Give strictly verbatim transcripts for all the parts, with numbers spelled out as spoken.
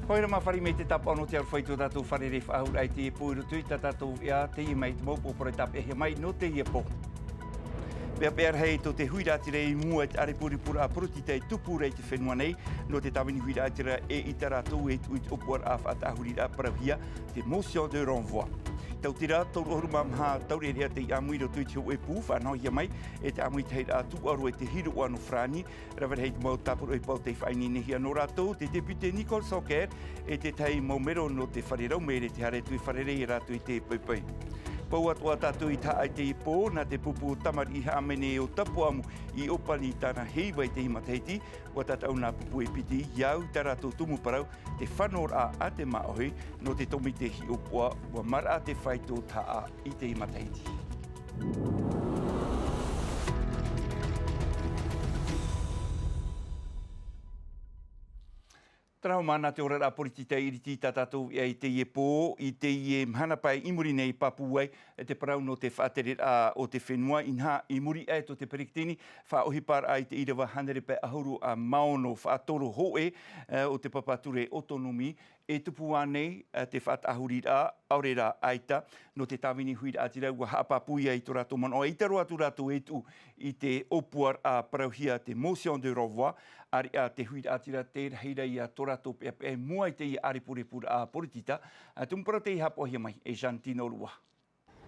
Hoera mā fare mai te tāpaʻo nō te aroha i tō tātou fārerei faʻahou i teie pō i roto i tā tātou ʻēʻa, teie mai te mau pō parau tāpeʻahia mai nō teie pō. Mea peʻarahi tō te huiraʻatira i mua i te ʻarepurepuraʻa poritita e tupu ra i te fenua nei, nō te tāvini huiraʻatira e ʻita rātou e tuʻu i te ʻōpuaraʻa faʻatāhuriraʻa parauhia, te motion de renvoi. Tauatira, toru ʻahuru mā maha taureʻareʻa tei ʻāmui i roto i te hōʻē pū, faʻanahohia mai e te ʻāmuitahiraʻa tūʻaro e te hiroʻa nō Farāni, rave rahi te mau tāpura ʻohipa o tei faʻaineinehia nō rātou, te tēpite Nicole Sanquer, e te tahi mau mero nō te fare rau maere te haere atu i fārerei ia rātou i te poipoi. Pau atoʻa tātou i te haʻa i teie pō, nā te pupu o tamariʻi hāmani o Tapuamu i ʻōpani tāna heiva i teie matahiti, ʻua tātaʻu nā pupu e piti, i au tā rātou tumu parau, te fanoraʻa a te māʻohi, nō te tōmite hiʻopoʻa, ʻua maraʻa te fāito o te haʻa i teie matahiti. Tarahu mā, nā te oraraʻa poritita i ʻiriti tā tātou ʻēʻa i teie pō, i teie mahana pae i muri nei pāpū ai te parau nō te faʻatereraʻa o te fenua, inaha i muri aʻe tō te peretiteni, faʻaʻohiparaʻa i te ʻīrava hānere pae ʻahuru mā ono faʻatoro hōʻē, e, o te papa ture autonomie, e tupu ānei, e, te faʻatāhuriraʻa, ʻaore rā ʻaita, nō te tāvini huiraʻatira ʻua haʻapāpū ia i tō rātou manaʻo, ʻaita roa atu rātou e tuʻu i te ʻōpuaraʻa parauhia te motion de renvoi, ʻāreʻa te huiraʻatira te rahiraʻa ia tō rātou peʻapeʻa i mua i teie ʻarepurepuraʻa poritita, a, tumu parau tei haʻapaʻohia mai e Jeanne Tino Rua.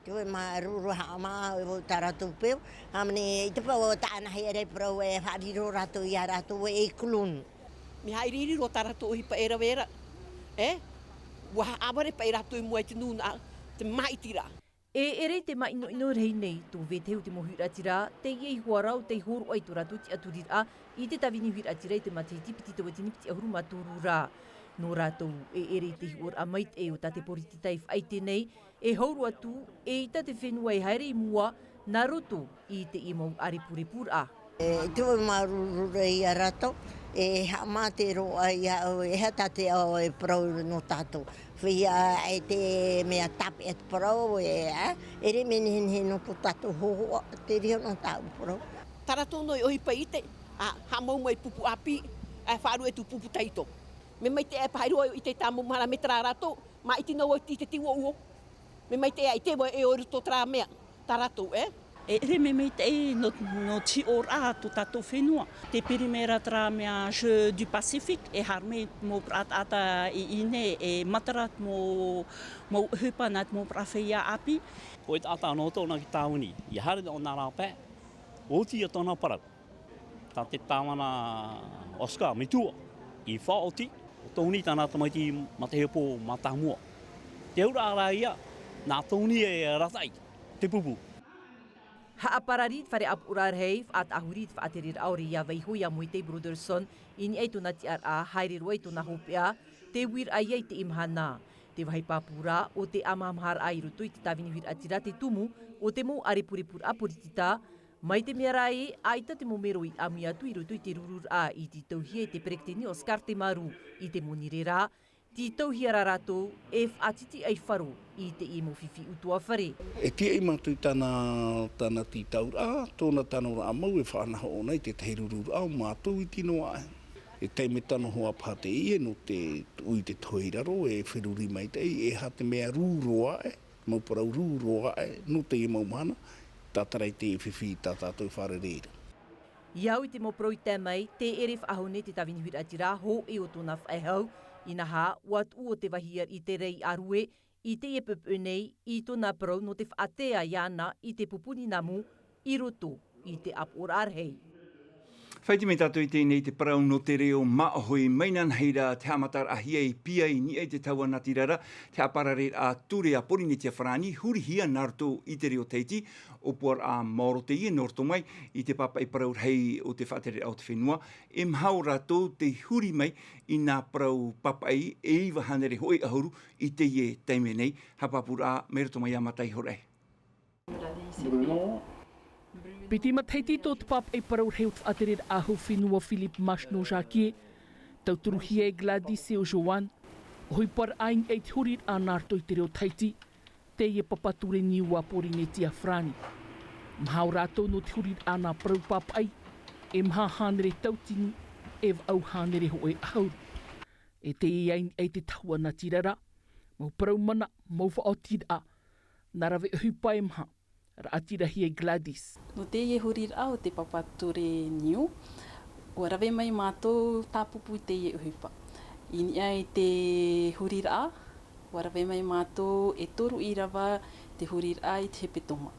Te ʻoe mā ruru haʻamā, e vau tā rātou peu, hāmani i te peu o tāna hei ere parau e faʻariro rātou ia rātou e clown. Mea haʻiriiri roa tā rātou ʻohipa e rave ra, e? ʻUa haʻavare paʻi rātou i mua i te nūnaʻa, te māʻitiraʻa. E ʻere i te māʻinoʻino rahi nei, tō vetahi o te mau huiraʻatira, teie iho ā rā ʻo tei hōroʻa i tō rātou tiʻaturiraʻa i te tāvini huiraʻatira i te matahiti piti tauatini piti ʻahuru mā toru ra. Nō rātou, e ʻere i te hiʻoraʻa maitaʻi o tā te poritita i faʻaʻite nei, e hau roa atu, eʻita te fenua e haere i mua, nā roto i teie mau ʻarepurepuraʻa. E, te ʻoe mā ruru ia rātou, e haʻamā te roaʻa ia au, e aha tā te ao e parau nō tātou. Feiā e te mea tāpeʻa te parau, e, a, ʻere mea nehenehe nō tō tātou hōhoʻa, te reira nō tāʻu parau. Tā rātou noa i ʻohipa i ʻite, a, haʻamau mai pupu ʻāpī, a, faʻaruʻe atu pupu tahito. Mea maitaʻi e paha roa i ʻite i tā mau mahana metua rātou, māʻiti noa vau i te tiuoʻuo. Mea maitaʻi e ʻite vau e ʻore i roto terā mea, tā rātou, e? E ʻere mea maitaʻi nō, nō te hiʻoraʻa tō tātou fenua. Te perimēra terā mea Jeux du Pacifique, e haere mai te mau parau taʻata i ʻō nei, e matara te mau, mau ʻohipa nā te mau parau feiā ʻāpī. ʻO te taʻata nō tōna ki tāvini, ʻia haere nō nā rāpae, ʻoti ia tōna parau. Tā te tāvana Oscar Metua, i faʻaoti, ʻo Tony tāna tamaiti matahiapo mātāmua. Te auraʻa rā ia, nā Tony e arataʻi te pupu. Haʻaparari te fare ʻāpoʻoraʻa rahi, faʻatāhuri te faʻatereraʻa ʻore ia vaiiho ia Moetai Brotherson, i niʻa i tōna tiʻaraʻa, haere roa i tōna hopeʻa, te uiraʻa ia i teie mahana. Te vāhi pāpū ra, ʻo te ʻāmahamaharaʻa i roto i te tāvini huiraʻatira te tumu o te mau ʻarepurepuraʻa poritita, mai te mea rā ē, ʻaita te mau mero i ʻāmui atu i roto i te rururaʻa i tītauhia e te peretiteni Oscar Temaru i te moni reira, tītauhia rā rātou e faʻatitiʻaifaro i teie mau fifi ʻutuāfare. E tīaʻi mātou i tāna, tāna tītauraʻa, tōna tanoraʻa mau e faʻanaho ʻōna i te tahi rururaʻa o mātou iti noa aʻe. E taime tano hoʻi paha teie nō te tuʻu i te tohu i raro e feruri maitaʻi, e aha te mea rū roa aʻe, mau parau rū roa aʻe, nō teie mau mahana, tātara i te fifi tā tātou e fārerei ra. I au i te mau parau i tae mai, tē ʻere faʻahou nei te tāvini huiraʻatira hōʻē o tōna faʻehau, inaha, ʻua tuʻu ʻo te vāhi ariʻi Terei Arue i teie poʻipoʻi nei i tōna parau nō te faʻatea iāna i te pupu ninamu i roto i te ʻāpoʻoraʻa rahi. Faʻaʻite mai tātou i teie nei te parau nō te reo māʻohi, mai nānahi rā te haʻamataraʻahia i Pia i niʻa i te tahua natirara, te haʻaparareraʻa ture a Porinetia Farāni, hurihia nā roto i te reo Tahiti, ʻōpuaraʻa maoro teie nō roto mai i te pāpaʻi parau rahi o te faʻatereraʻa o te fenua, e maha ʻo rātou tei huri mai i nā parau pāpaʻi e iva hānere hōʻē ʻahuru i teie taime nei, haʻapāpūraʻa mai roto mai iā Mataʻi Horaʻe. Piti matahiti tō te pāpaʻi parau rahi o te faʻatereraʻa hau fenua Philippe Marchenot-Jacquier, tauturuhia e Gladys e ʻo Joanne, ʻohiparaʻa i niʻa i te huriraʻa nā roto i te reo Tahiti, teie papa ture niu a Porinetia Farāni. Maha ʻo rātou nō te huriraʻa nā parau pāpaʻi, e maha hānere tautini, e vaʻu hānere hōʻē ʻahuru. E teie i niʻa i te tahua natirara, mau parau mana, mau faʻaotiraʻa, nā rave ʻohipa e maha, raʻatira hia e Gladys. Nō teie huriraʻa o te papa ture niu, ua rave mai mātou tāpupu i teie ʻohipa. I niʻa i te huriraʻa, ua rave mai mātou e toru ʻīrava te huriraʻa i te hepetoma.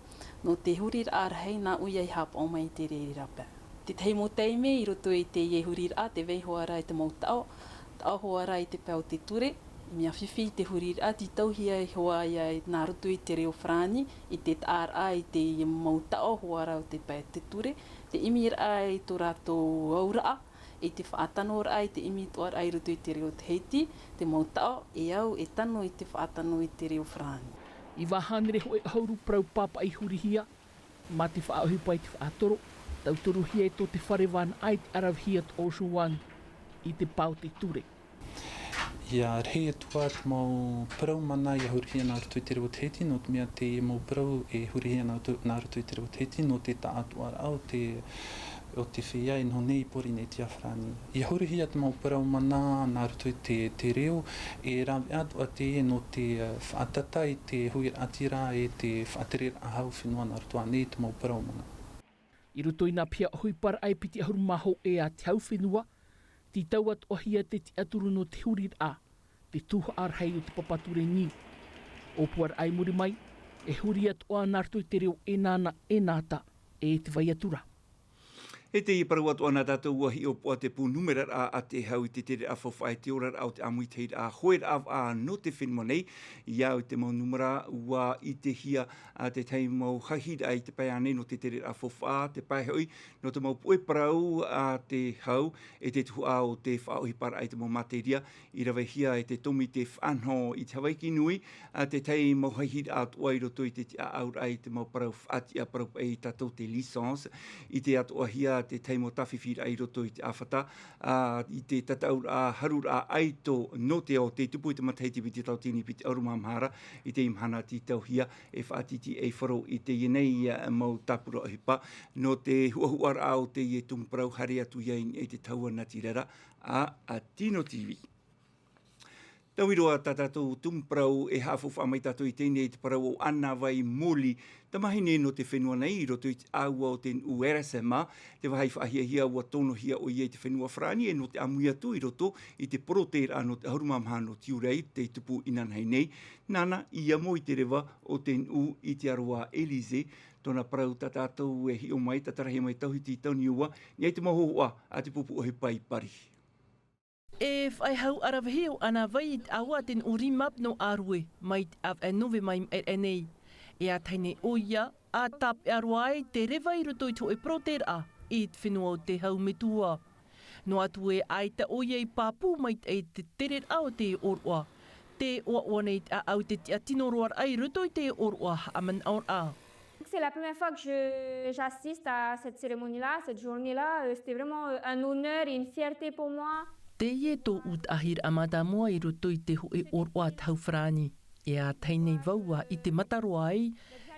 Nō te huriraʻa rahi nā ʻoia i haʻapaʻo mai i te reira pae. Tētahi mau taime i roto i teie huriraʻa, tē vai hoʻi ra i te mau taʻo, taʻo hoʻi ra i te pae o te ture, mea fifi i te huriraʻa, tītauhia hoʻi ia nā roto i te reo farāni, i te taʻaraʻa i te mau taʻo hoʻi ra o te pae o te ture, te ʻimiraʻa i tō rātou auraʻa, i te faʻatanoraʻa i te ʻimi atoʻa ra i roto i te reo Tahiti, te mau taʻo, e au e tano i te faʻatano i te reo farāni. I vā hānere hōʻē ʻahuru parau pāpaʻi hurihia, mā te faʻaʻohipa i te faʻatoro, tautoruhia e tō te fare vānaʻa i te ʻaravehia atoʻa o Joan i te pae o te ture. ʻIa rahi atu ā te mau parau mana ʻia hurihia nā roto i te reo Tahiti, nō te mea teie mau parau e hurihia nā roto, nā roto i te reo Tahiti, nō te taʻatoʻaraʻa o te, o te feiā e noho nei i Pōrīnetia farāni. ʻIa hurihia te mau parau mana nā roto i te, te reo, e rave atoʻa teie nō te, eh, faʻatata i te huiraʻatira e te faʻatereraʻa hau fenua nā roto ānei i te mau parau mana. I roto i nā piha ʻohiparaʻa e piti ʻahuru mā hōʻē a te hau fenua, tītau atoʻahia te tiʻaturi nō te huriraʻa, te tuhaʻa rahi o te papa ture niu. ʻŌpuaraʻa i muri mai, e huri atoʻa nā roto i te reo ʻenana, ʻenata, e te vai atu ra. E teie parau atoʻa nā tātou ua hiʻopoʻa te pū numeraraʻa a te hau i te tereraʻa faufaʻa i te oraraʻa o te ʻāmuitahiraʻa hōʻē raʻa vaʻa nō te fenua nei. ʻIa au i te mau numera ua ʻitehia a te tahi mau haʻihiraʻa i te pae ānei nō te tereraʻa faufaʻa, te pae hoʻi nō te mau puʻe parau a te hau, e te tuhaʻa o te faʻaʻohiparaʻa i te mau materia, i ravehia e te tōmite faʻanaho i te Havaiki nui, a te tahi mau haʻihiraʻa atoʻa i roto i te tiʻaʻauraʻa i te mau parau faʻatiʻa parau paʻi tātou te licence, i te atoʻahia te tahi mau tāfifiraʻa i roto i te ʻāfata, a, i te tataʻuraʻa, haruraʻa ʻaito nō te ao, tei tupu i te matahiti piti tauatini piti ʻahuru mā maha ra, i teie mahana tītauhia, e faʻatītīʻaifaro i teie nei, a, mau tāpura ʻohipa, nō te huʻahuʻaraʻa o teie tumu parau haere atu ia i, i te tahua natirara, a, a Tino T V. Tauiroa tā tātou tumu parau e haʻafaufaʻa mai tātou i teie nei i te parau o Anavai Moli, tamāhine nō te fenua nei i roto i te ʻāua o te nuʻu R S M A, te vāhi faʻahiahia ua tonohia ʻoia i te fenua Farāni e nō te ʻāmui atu i roto i te porotēraʻa nō te ʻahuru mā maha nō Tiurai tei tupu inanahi nei, nāna i amo i te reva o te nuʻu i te aroā Elysée, tōna parau tā tātou e hiʻo mai, tātarahia mai Tauhiti Tauniua, i niʻa i te mau hōhoʻa a te pupu ʻohipa i Paris. E faʻehau ʻaravihi ʻo Anavai i te ʻāua a te nuʻu RIMAP nō Arue, mai te ʻāvaʻe Novema i maʻiri aʻe nei. E ʻātahi nei ʻoia, ʻa tāpeʻa roa ai te reva i roto i te hōʻē porotēraʻa i te fenua o te hau metua. Noa atu ē ʻaita ʻoia i pāpū maitaʻi i te tereraʻa o te ʻōroʻa. Tē ʻoaʻoa nei te ʻāʻau i te tiʻatino roaraʻa i roto i te ʻōroʻa haʻamanaʻoraʻa. C'est la première fois que je, j'assiste à cette cérémonie-là, cette journée-là. Euh, c'était vraiment, euh, un honneur et une fierté pour moi. Teie tōʻu taʻahiraʻa mātāmua i roto i te hōʻē ʻōroʻa a te hau Farāni. E ʻātahi nei vau ʻua ʻite mata roa ai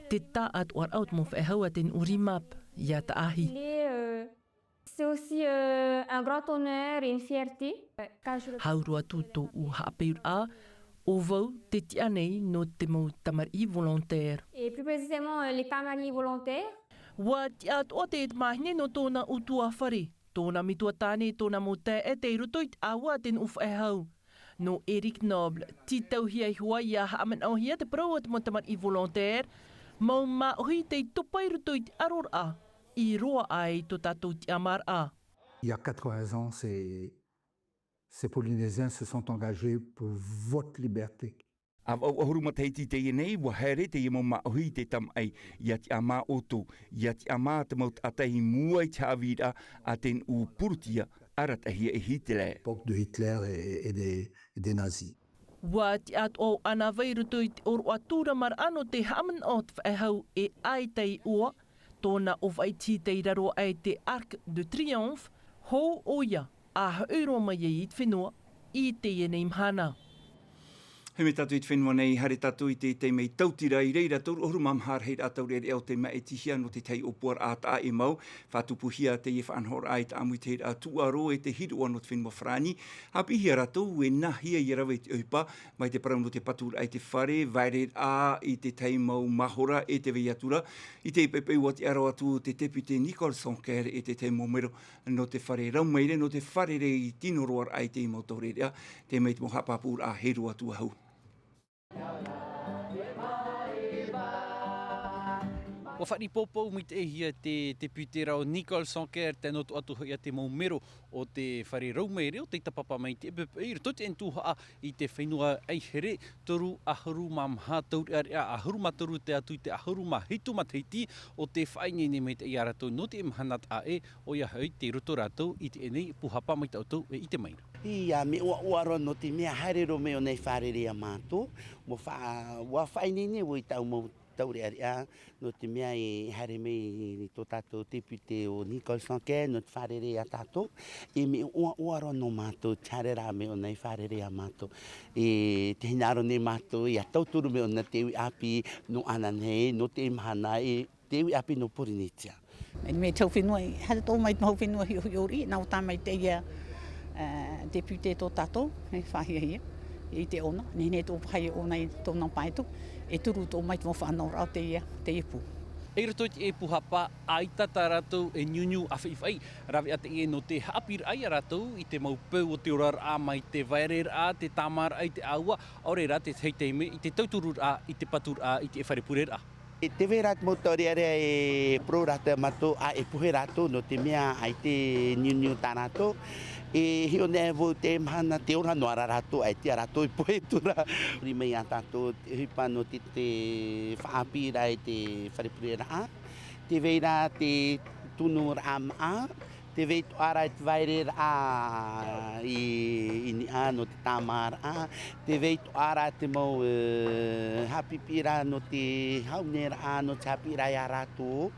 te taʻatoʻaraʻa o te mau faʻehau a te nuʻu RIMAP, ʻia taʻahi. Il est, euh, C'est aussi, euh, un grand honneur et une fierté, euh, quand je le Hau roa atu tōʻu haʻapeuraʻa, ʻo vau te tiʻa nei nō te mau tamariʻi volontaire. Et plus précisément, euh, les tamariʻi volontaires. ʻUa tiʻa atoʻa te tamāhine nō tōna ʻutuāfare, tōna metua tāne, tōna mau taeaʻe tei roto i te ʻāua a te nuʻu faʻehau. Nō Eric Noble, tītauhia iho ā ʻia haʻamanaʻohia te parau o te mau tamariʻi volontaire, mau māʻohi tei topa i roto i te ʻaroraʻa, i roaʻa ai tō tātou tiʻamāraʻa. Il y a quatre-vingts ans, ces, ces Polynésiens se sont engagés pour votre liberté. ʻAvaʻu ʻahuru matahiti i teie nei, ʻua haere teie mau māʻohi i te tamaʻi, ʻia tiʻamā ʻoutou, ʻia tiʻamā te mau taʻata i mua i te haʻavīraʻa a te nuʻu purutia, arataʻihia e Hitler. L'époque de Hitler et, et des, et des nazis. ʻUa tiʻa atoʻa ʻo Anavai i roto i te ʻōroʻa tūramaraʻa nō te haʻamanaʻo o te faʻehau e ʻaita i ʻoa, tōna ʻōfaʻi tei raro aʻe i te Arc de Triomphe, hou ʻoia, ʻa hoʻi roa mai ai i te fenua, i teie nei mahana. Mai tātou i te fenua nei, haere tātou i te taime tautira, i reira toru ʻahuru mā maha rahiraʻa taureʻareʻa o tei maʻitihia nō te tahi ʻōpuaraʻa taʻa ʻē mau. Faʻatupuhia teie faʻanahoraʻa i te ʻāmuitahiraʻa tūʻaro e te hiroʻa nō te fenua Farāni. Haʻapiʻihia rātou e nāhea ia rave i te ʻohipa, mai te parau nō te paturaʻa i te fare, vaereraʻa i te tahi mau mahora e te vai atu ra. I te poʻipoʻi ua tiʻa roa atu te tepute Nicole Sanquer e te tahi mau mero nō te fare raumaire, nō te fārerei tino roa raʻa i te mau taureʻareʻa, te mai te mau haʻapāpūraʻa hei roa atu ahu. Ua faʻaʻite poupou mai te ʻēhia te tepute rā ʻo Nicole Sanquer, tē nō atu hoʻi ia te mau mero o te fare raumaire o tei tāpapa mai te poʻipoʻi i roto i te tuhaʻa i te fenua ʻaihere, toru ʻahuru mā maha taureʻareʻa, ʻahuru mā toru tae atu i te ʻahuru mā hitu matahiti o te faʻaineine mai te ia rātou nō te mahana taʻa ʻē, ʻoia hoʻi tei roto rātou i teie nei pūhapa mai tā ʻoutou e ʻite mai ra. Ia, mea ʻoaʻoa roa nō te mea haere roa mai ʻōna i fārerei ia mātou, ua fa-, ua faʻaineine vau i tāʻu mau taureʻareʻa, nō te mea e haere mai tō tātou tepute ʻo Nicole Sanquer, nō te fārerei ia tātou, e mea ʻoaʻoa roa nō mātou te haere ra mai ʻōna i fārerei ia mātou. E te hinaʻaro nei mātou, ia tauturu mai ʻōna te uʻi ʻāpī, nō ānānahi, nō te mahana, e te uʻi ʻāpī nō Pōrīnetia. E mea te hau fenua, e haere atoʻa mai te mau fenua hiʻohiʻo riʻi, nā ʻō tā mai teie, e, tepute tō tātou, e faʻahiahia, i te ʻōna, nehenehe tō vāhi ʻōna i tōna pae atu, e turu atoʻa mai te mau faʻanahoraʻa o teie, teie pū. I roto i te pūhapa, ʻaita tā rātou e niuniu ʻāfaʻifaʻi, rāveʻa teie nō te haʻapiʻiraʻa ia rātou i te mau peu o te oraraʻa mai te vaereraʻa, te tāmāraʻa i te ʻāua, ʻaore rā te tahi taime i te tautururaʻa, i te paturaʻa, i te fare pureraʻa. E tē vai ra te mau taureʻareʻa e parau rātou ia mātou, ʻa, e pohe rātou, nō te mea ʻaita e niuniu tā rātou. E hiʻo nei vau te mahana, tē ora noa ra rātou, ʻaita ia rātou e pohe atu ra. Riʻi mai ia tātou te ʻohipa nō te, te faʻaʻāpīraʻa i te fare pureraʻa. Tē vai ra te tunuraʻa māʻa. Tē vai atoʻa ra te vaereraʻa i, i niʻa nō te tāmāraʻa. Tē vai atoʻa ra te mau, e, haʻapiʻiraʻa nō te hauneraʻa, nō te haʻapiʻiraʻa ia rātou,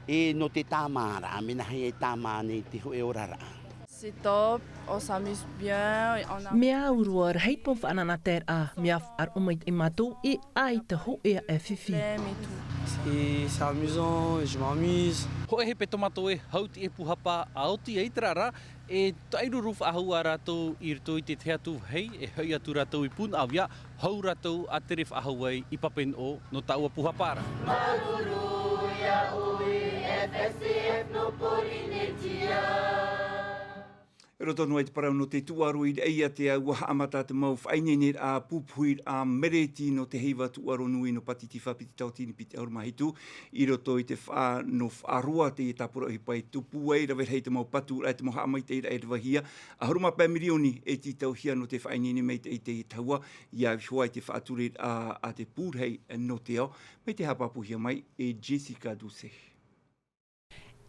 e nō te tāmāraʻa, mea nāhea e tāmā nei te hōʻē oraraʻa. C'est top, on s'amuse bien, on a Mea au roa, rahi te mau faʻanahoraʻa, mea faʻaroʻo mai i mātou, e ʻaita hōʻē e fifi. Flemme et tout. C'est, c'est amusant, je m'amuse. Hōʻē hepetoma atoʻa e hau i te pūhapa, ʻa oti ai terā rā, e taʻiruru faʻahou ā rātou i roto i te tahi atu vāhi, e hoʻi atu rātou i Punaʻauia, hou rātou ʻa tere faʻahou ai i Papeneʻo nō taua pūhapa ra. Māuruuru ia ʻoe, F S C F nō Pōrīnetia. I roto noa i te parau nō te tūʻaro i reira, ʻaita ua haʻamata te mau faʻaineineraʻa pupuhiraʻa mereti nō te heiva tūʻaro nui nō Pātitifa piti tauatini piti ʻahuru mā hitu, i roto i te faʻa-, nō Faʻaroa teie tāpura ʻohipa i tupu ai, rave rahi te mau paturaʻa, te mau haʻamaitaʻiraʻa e ravehia, ʻahuru mā pae mirioni e tītauhia nō te faʻaineine mai i te, i te tahua, ʻia vaiiho ai te faʻatureraʻa a te pū rahi nō te ao, mai te haʻapāpūhia mai e Jessica Doucet.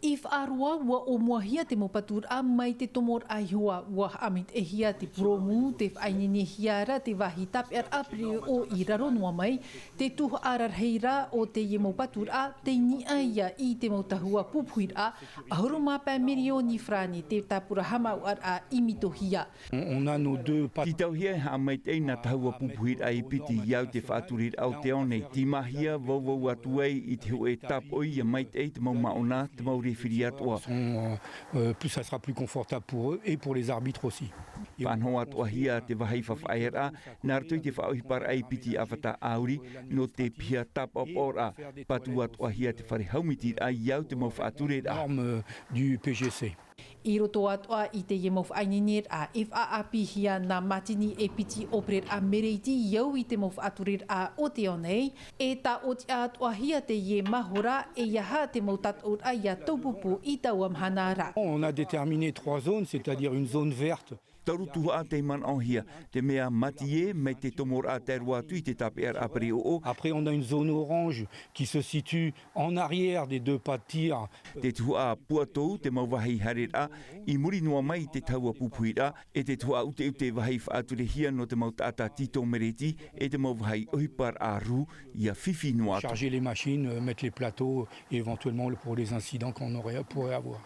I Faʻaroa, ua ʻōmuahia te mau paturaʻa mai te tomoraʻa ihoa, ua haʻamaitaʻihia te purōmu, tē faʻaineinehia ra te vāhi tāpeʻaraʻa pereʻoʻo i raro noa mai, te tuhaʻa rarahi ra o teie mau paturaʻa, tei niʻa ia i te mau tahua pupuhiraʻa, ʻahuru mā pae mirioni farāni te tāpura haʻamāuʻaraʻa i mitohia. On, on a nos deux pa- Tītauhia e haʻamaitaʻi nā tahua pupuhiraʻa e piti i au te faʻatureraʻa o te ao nei. Tīmāhia vauvau atu ai i te hōʻē tāpoʻi ʻia maitaʻi te mau māʻona, te mau rēfiri atoʻa. Sont, euh, euh, plus, ça sera plus confortable pour eux et pour les arbitres aussi. Faʻanaho atoʻahia te vāhi faʻafaʻaearaʻa, nā roto i te faʻaʻohiparaʻa e piti ʻāfata ʻāuri, nō te piha tāpaʻopaʻoraʻa, patu atoʻahia te fare haumitiraʻa i au te mau faʻatureraʻa. Normes, euh, du P G C. I roto atoʻa i teie mau faʻaineineraʻa, e faʻaʻāpīhia nā mātini e piti ʻōpereraʻa mereti i au i te mau faʻatureraʻa o te ao nei, e tāʻotiʻa atoʻahia teie mahora, e aha te mau tataʻuraʻa ʻia taupupū i taua mahana ra. On a déterminé trois zones, c'est-à-dire une zone verte. Toru tuhaʻa tei manaʻohia, te mea mātie mai te tomoraʻa tae roa atu i te tāpeʻaraʻa pereʻoʻo. Après, on a une zone orange qui se situe en arrière des deux pas de tir. Te tuhaʻa puatou, te mau vāhi haereraʻa, i muri noa mai i te tahua pupuhiraʻa, e te tuhaʻa ʻuteʻute vāhi faʻaturehia nō te mau taʻata tītō mereti, e te mau vāhi ʻohiparaʻa rū, ʻia fifi noa atu. Charger les machines, euh, mettre les plateaux, et éventuellement pour les incidents qu'on aurait, pourrait avoir.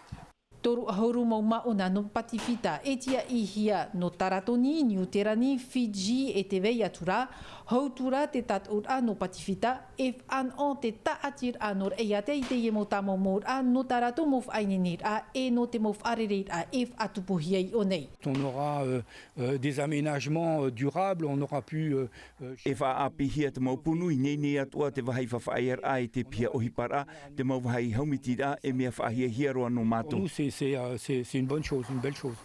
Toru ʻahuru mau māʻona nō Patifita e tiaʻihia nō Taratoni, Niuterani, Fiji e tē vai atu ra. Hou atu ra te tātaʻuraʻa nō Patifita e faʻanaho te tāʻatiraʻa nō Raʻiātea i teie mau tāmaumauraʻa nō tā rātou mau faʻaineineraʻa e nō te mau faʻarereiraʻa e faʻatupuhia i ʻō nei. On aura, euh, euh, des aménagements, euh, durables, on aura pu, euh, euh, E faʻaʻāpīhia te mau punu, ineine atoʻa te vāhi faʻaʻearaʻa e te piha ʻohiparaʻa, te mau vāhi haʻamitiraʻa e mea faʻahiahia roa nō mātou. Pour nous, c'est, c'est, euh, c'est, c'est une bonne chose, une belle chose.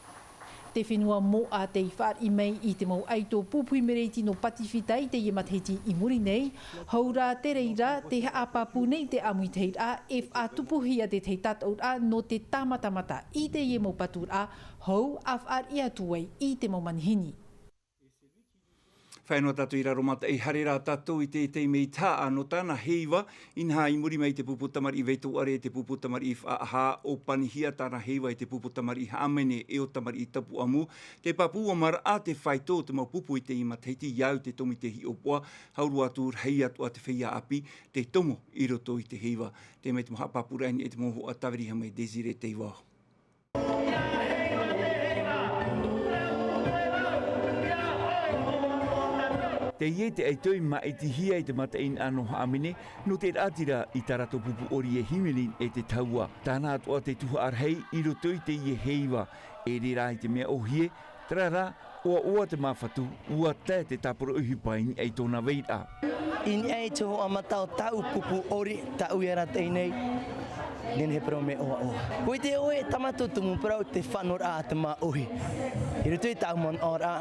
Te fenua moʻa tei fāriʻi mai i te mau ʻaito pupu hīmene iti nō Patifita i teie matahiti i muri nei. Hou rā te reira, tē haʻapāpū nei te ʻāmuitahiraʻa e faʻatupuhia te tahi tātaʻuraʻa nō te tāmatamata i teie mau paturaʻa hou a fāriʻi atu ai i te mau manihini. Fāʻi noa tātou i raro mataʻi, haere rā tātou i te taime i te haʻa nō tāna heiva, inaha i muri mai i te pupu tamariʻi Veitoʻare, te pupu tamariʻi Faʻaʻaha, ʻōpanihia tāna heiva e te pupu tamariʻi Haʻamene e ʻo tamariʻi Tapuʻamu. Te pāpū ʻua maraʻa te faito o te mau pupu i teie matahiti i au i te tōmite hiʻopoʻa, hau roa atu rahi atoʻa te feiā ʻāpī, tē tomo i roto i te heiva. Tē mai te mau haʻapāpūraʻa i niʻa i te mau hōhoʻa tāviri mai Désiré Teiva. Teie te ʻaito i māʻitihia i te mataʻeinaʻa nō Haʻamene, nō te raʻatira i tā rātou pupu ʻori e hīmene e te tahua. Tāna atoʻa te tuhaʻa rahi i roto i teie heiva. E ʻere rā i te mea ʻōhie, terā rā, ʻoaʻoa te māfatu, ʻua tae te tāpura ʻohipa i niʻa i tōna vairaʻa. I niʻa i te hōhoʻa mata o tāʻu pupu ʻori, tāʻu i arataʻi nei, nehenehe parau mea ʻoaʻoa. ʻUa ʻite ʻoe, tā mātou tumu parau te faʻanahoraʻa a te māʻohi. I roto i tāʻu manaʻoraʻa,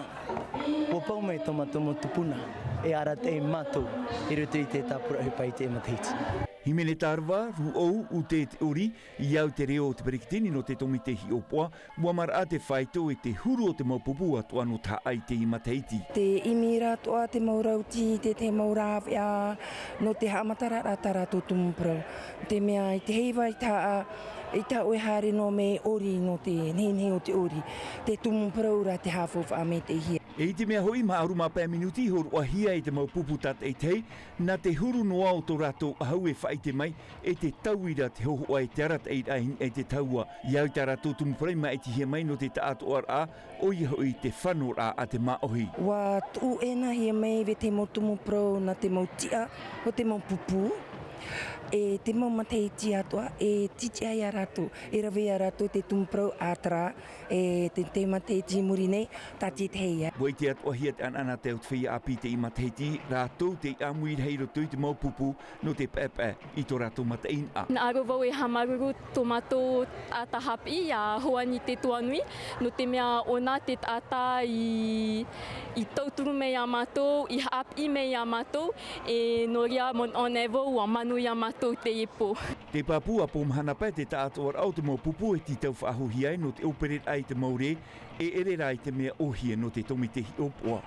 ʻua pau mai tō mātou mau tupuna, e arataʻi mātou, i roto i te tāpura ʻohipa i teie matahiti. Hīmene Tārava, Ruʻou, ʻUte te ʻori, i au te reo o te peretiteni nō te tōmite hiʻopoʻa, ʻua maraʻa te faito e te huru o te mau pupu atoʻa nō te haʻa i teie matahiti. Te ʻimi rā atoʻa te mau rauti, te, te mau rāveʻa, nō te haʻamataraʻa tā rātou tumu parau. Te mea i te heiva i te haʻa, ʻaita ʻoe haere noa mai ʻori nō te nehenehe o te ʻori. Te tumu parau rā te haʻafaufaʻa maitaʻihia. E i te mea hoʻi, maha ʻahuru mā pae minuti i hōroʻahia ai te mau pupu tātaʻitahi, nā te huru noa o tō rātou ʻahu e faʻaʻite mai, e te tauira te hōhoʻa e te arataʻiraʻa i niʻa i te tahua. I au i tā rātou tumu parau i māʻitihia mai nō te taʻatoʻaraʻa, ʻoia hoʻi te fanoraʻa a te māʻohi. ʻUa tuʻu ʻēnahia mai e te mau tumu parau nā te mau tiʻa o te mau pupu, e te mau matahiti atoʻa, e tītiʻa ia rātou, e rave ia rātou te tumu parau ʻātara, e te, te matahiti i muri nei, tātaʻitahi ia. ʻUa ʻite atoʻahia te ʻanaʻanatae o te feiā ʻāpī i teie matahiti, rātou tei ʻāmui rahi i roto i te mau pupu, nō te paʻepaʻe i tō rātou mataʻeinaʻa. Hinaʻaro vau e haʻamāuruuru tō mātou taʻata haʻapiʻi, iā Hoani Te Tuanui, nō te mea ʻōna te taʻata i, i tauturu mai iā mātou, i haʻapiʻi mai iā mātou, e nō reira manaʻo nei vau ʻua manuia mātou i teie pō. Te pāpū ʻa Pōmahana paʻi te taʻatoʻaraʻa o te mau pupu e tītau faʻahouhia ai nō te ʻōpereraʻa i te mau rē, e ʻere rā i te mea ʻōhie nō te tōmite hiʻopoʻa.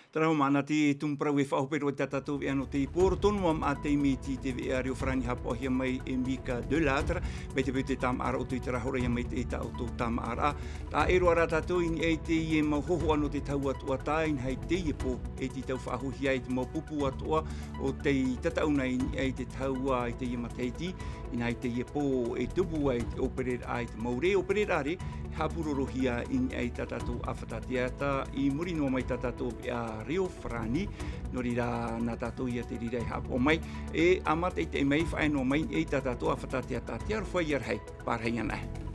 Terā hoʻi, nā te tumu parau e faʻahope roa i tā tātou veʻa nō teie pō, roto noa mā te miti te veʻa reo farāni haʻapaʻohia mai e Mika Delattre, mai te peu te tāmāʻaraʻa ʻoutou i terā hora ia maitaʻi tā ʻoutou tāmāʻaraʻa. Taʻa ʻē roa rā tātou i niʻa i teie mau hōhoʻa nō te tahua tuatāpapa, inaha i teie pō, e tītau faʻahouhia ai te mau pupu atoʻa o tei tataʻu nei i niʻa i te tahua i teie matahiti, inaha i teie pō e tupu ai te ʻōpereraʻa i te mau rē, ʻōpereraʻa rē, haʻapūrorohia i niʻa i tā tātou ʻāfata teata, i muri noa mai tā tātou veʻa reo farāni, nō reira nā tātou ia te reira e haʻapaʻo mai, e ʻa mātaʻitaʻi mai, faʻaea noa mai i tā tātou ʻāfata teata, te aroha ia rahi, pārahi ana.